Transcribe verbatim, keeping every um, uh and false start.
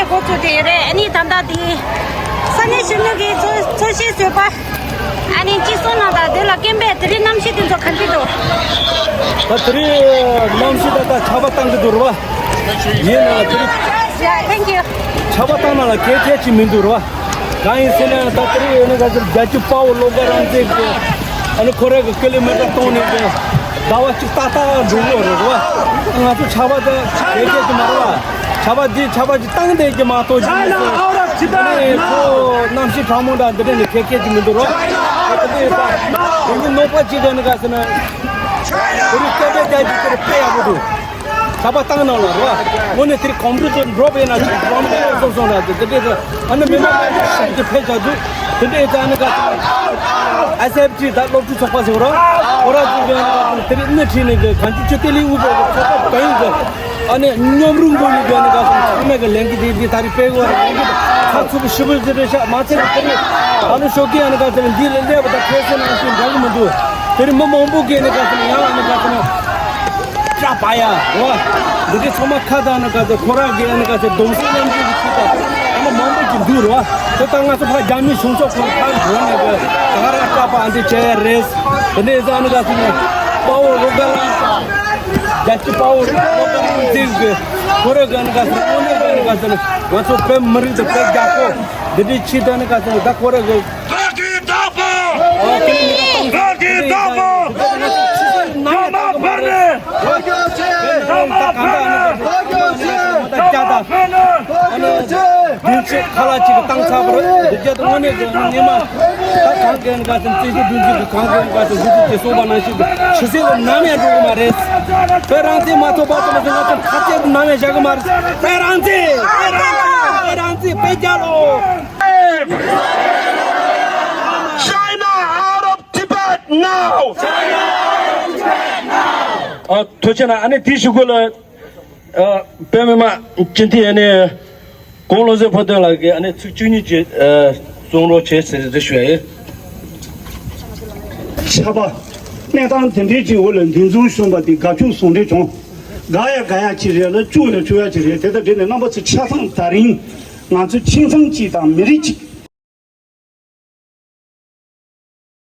འགོ་བཙུགས་ཏེ་ཡོད་རེད། ཨ་ནི་ད་ལྟ་དེ་ས་གནས་གཞོན་ནུ་གི་འཚོ་འཚོ་བྱེད་བཟོས་པ། ཨ་ནི་གཅིག་གསུང་གནང་དང་། དེ་ལ་རྐྱེན་པས་དེ་རིང་གནམ་གཤིས་དེ་ཚོ་ག་འདྲ་འདུག་ད་དེ་རིང་གནམ་གཤིས་ད་ལྟ་ཆར་པ་བཏང་གི་འདུག་རེད་བ། ཡིན་ན་དེ་རིང་Yeah, thank you. ཆར་པ་བཏང་ན་ལ་གལ་ཆེ་ཅིག་མི་འདུག་རེད་བ། གང་ཡིན་ཟེར་ན་ད་དེ་རིང་ཡོད་ན་ག་ཚོད་རྒྱལ་གཅེས་དཔའ་བོ་བློ་དགའ་རང་བཙན་གྱི་ཨ་ནི་ཁོ་རང་གི་ཀི་ལོ་མི་ཊར་སྟོང་ནས་ཀྱི་ཟླ་བ་གཅིག་ཏག་ཏག་འགྲོ་གི་ཡོད་རེད་བ། ང་ཚོ་ཆར་པ་དེ་གལ་ཆེ་ཅིག་མ་རེད་བ། ཆར་པ་འདི་ཆར་པ་ཅིག་བཏང་བསྡད་ཀྱི་མ་གཏོགས་ཅི་མི་སྲིད། ཨ་ནི་ཁོ་གནམ་གཤིས་གྲང་མོ་འདྲ་འདི་འདྲ་ནི་གལ་ཆེ་ཅིག་མི་འདུག་རོགས། དེ་འདྲ་ཡོད་པ། དེ་ནི་གནོད་པ་ཅིག་ག་ནི་ག་ཟེར་ན། དེ་རིང་སྐད་འབོད་རྒྱག་རྒྱུ་དེར་ཕན་ཡག་པོ་འདུག་ཆར་པ་བཏང་གནང་ལ་རོགས། དངོས་གནས་དེར་ཁོང་ཁྲོ་ཚོ་འགྲོ་བས་ན་ཅིག་འགྲོ་མི་སོང་སོང་ར་དེ་དེ་འདྲ་ཨ་ནི་མི་མང་ཤིན་ཏུ་ཕན་བྱ་འདུག་དེ་འདྲ་ཡོད་ཙང་ཨ་ནི་ག་ཟེར་ན། ཨེས་ཨེཕ་ཊི་ད་སློབ་ཕྲུག་ཚོགས་པ་ཟེར་རོགས། ཁོ་ར་ཚོ་གི་དེ་རིང་སྣེ་ཁྲིད་ནས་གི་གང་ཅི་ཆུ་ཏི་ལི་དབུ་བའི་ཚོགས་པ་གང་ཡིན་གི་ཨ་ནི་མཉམ་རུབ་འགོ་ནས་གི་ཨ་ནི་ག་ཚང་མས་གི་ལས་འགུལ་དེ་དེ་ད་རེས་སྤེལ་དགོས་རེད། ལས་འགུལ་ཚགས་ཚུད་པོ་ཞེ་པོ་ཅིག་རེད་ཤག་མ་ཚད་གི་དེ་རིང་ཨ་ནི་ཞོགས་ཀས་ཨ་ནི་ག་ཚང་མས་འདི་ལ་སླེབས་པ་དང་ཁ་སང་ནང་བཞིན་འདྲ་གི་མི་འདུག་དེ་རིང་མི་མང་པོ་གིས་ཨ་ནི་ག་ཚང་མས་ཡང་ཨ་ནི་ག་ཚང་མས་སྐྲ་བག་ཡ་རོ། འདི་གི་ཚང་མ་ཁ་དང་ཨ་ནི་ག་ཚང་ཁོ་ར་གི་ཨ་ནི་ག་ཚང་སྡོམ་སེམས་མཉམ་སྐྱེད་ཀྱི་ཚུལ་དང་ཨ་ནི་མང་པོ་ཅིག་འདུག་རོ། དེ་ལྟར་ང་ཚོ་ཕ་རྒྱ་མི་གཞུང་ཚོགས་ཁོ་ཕར་འགྲོ་ནས་གི་ད་ག་ར་སྐྲ་བག་ཨ་འདི་བྱས་ཡ་རེད། དེ་འདྲ་ཡིན་ཙང་ཨ་ནི་ག་ཚང་མས་དཔའ་བོ་བློ་དགའ་རང་རྒྱལ་གཅེས་དཔའ་བོ་བློ་དགའ་རང་བཙན་གི་ཁོ་ར་གི་ཨ་ནི་ག་ཚང་དངོས་གནས་གི་ཨ་ནི་ག་ཚང་ང་ཚོ་བོད་མི་རིགས་དང་བོད་རྒྱལ་ཁབ་འདི་འདྲའི་ཆེད་དུ་ཨ་ནི་ག་ཚང་ད་ཁོ་ར་གི་བོད་ཀྱི་བདག་པོ། བོད་ཀྱི་བདག་པོ། ཐ་མག་ཕར་ནས། ཐ་མག་ཕར་ནས། ཐ་མག་ཕར་ནས། བདུན་ཕྱེད་ཁ་ལག་ཅིག་བཏང་ཚར་བ་རེད། འདི་རྒྱ་དང་དངོས་གནས་ཀྱི་སྔོན་མ་ད་གང་གི་ནི་ག་ཚོད་བཙན་བྱོལ་སྒྲིག་འཛུགས་ཀྱི་གང་གི་ནི་ག་ཚོད་འཛུགས་སྐྲུན་གྱི་གསུངས་པ་ནང་བཞིན་གྱི་ཕྱི་གསལ་ལ་ནམ་ཡང་འགྲོ་གི་མ་རེད། བོད་རང་བཙན་མ་ཐོབ་བར་དུ་ལ་ང་ཚོ་ཁ་གཏད་དུ་ནམ་ཡང་བཞག་གི་མ་རེད། བོད་རང་བཙན། བོད་རང་བཙན། བོད་རྒྱལ་ལོ། China out of Tibet now! ཨ། ཐུགས་རྗེ་གནང་། ཨ་ནི་དེའི་གཞུག་གུ་ལ། ཨ། བོད་མི་མང་སྤྱི་འཐུས་ཨ་ནི་གོང་བློ་བཟང་ཕུན་ཚོགས་ལགས་ཀྱིས་ཨ་ནི་ཚིག་བཅུ་གཉིས་ཀྱི་ཨ་གསུང་རོགས་བྱེད་ཟེར་ཞུ་ཡ་ཡིན། ཆབ་པ། གནས་སྟངས་དེ་འདྲའི་ཅིག་འོག་ལ་འདི་ཚོ་གསུངས་པ་དེ་དགའ་སྐྱོ་ཟུང་འབྲེལ་བྱུང་། དགའ་ཡ་དགའ་ཡ་ཅིག་རེད་ལ་སྐྱོ་ཡ་སྐྱོ་ཡ་ཅིག་རེད། དེ་དང་འབྲེལ་ནས་རྣམ་པ་ཚོ་ཆ་ཚང་ད་རིང་ང་ཚོ་ཁྱིམ་ཚང་གཅིག་དང་མི་རིགས་གཅིག